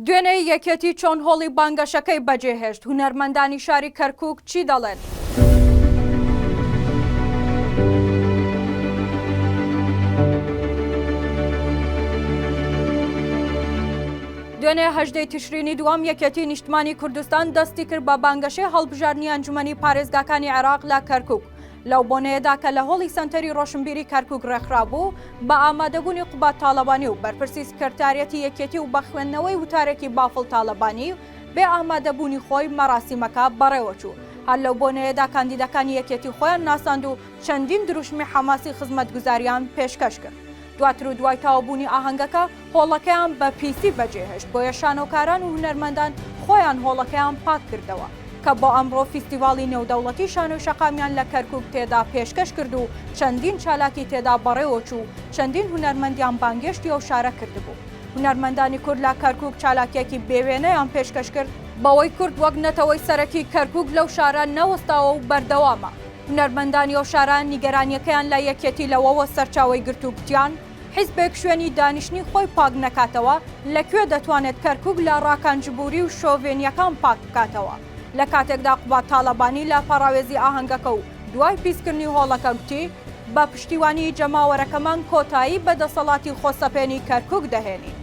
دوێنێ یەکێتی چۆن هۆڵی بانگەشەکەی بەجێهێشت، هونەرمەندانی شاری کەرکوک چی دەڵێن؟ دوێنێ هەژدەی تشرینی دووەم یەکێتی نیشتمانی کوردستان دەستی کرد بە بانگەشەی هەڵبژاردنی ئەنجومەنی پارێزگاکانی عێراق لە کەرکوک. لەو بۆنەیەدا کە لە هۆڵی سەنتەری ڕۆشنبیری کەرکوک ڕێکخرابوو، بە ئامادەبوونی قوباد تاڵەبانی و بەرپرسی سکرتاریەتی یەکێتی و بە خوێندنەوەی وتارێکی بافڵ تاڵەبانی و بێ ئامادەبوونی خۆی مەراسیمەکە بەڕێوەچوو. هەر لەو بۆنەیەدا کاندیدەکانی یەکێتی خۆیان ناساند و چەندین دروشمی حەماسی خزمەتگوزاریان پێشکەش کرد. دواتر و دوای تەواوبوونی ئاهەنگەکە هۆڵەکەیان بە پیسی بەجێهێشت، بۆیە شانۆکاران و هونەرمەندان خۆیان هۆڵەکەیان پاککردەوە، کە بۆ ئەمڕۆ فیستیڤاڵی نێودەوڵەتی شانۆی شەقامیان لە کەرکوک تێدا پێشکەش کرد و چەندین چالاکی تێدا بەڕێوەچوو و چەندین هونەرمەندیان بانگێشتی ئەو شارە کردبوو. هونەرمەندانی کورد لە کەرکوک چالاکییەکی بێوێنەیان پێشکەش کرد، بەوەی کورد وەک نەتەوەی سەرەکی کەرکوک لەو شارە نەوەستاوە و بەردەوامە. هونەرمەندانی ئەو شارە نیگەرانییەکەیان لە یەکێتی لەوەوە سەرچاوەی گرت و گوتیان، حیزبێک شوێنی دانیشتنی خۆی پاک نەکاتەوە، لە کوێ دەتوانێت کەرکوک لە ڕاکان جبوری و شۆڤێنییەکان پاک بکاتەوە؟ لە کاتێکدا قوباد تاڵەبانی لە پەڕاوێزی ئاهەنگەکە و دوای پیسکردنی هۆڵەکە گوتی، بە پشتیوانیی جەماوەرەکەمان کۆتایی بە دەسەڵاتی خۆسەپێنی کەرکوک دەهێنین.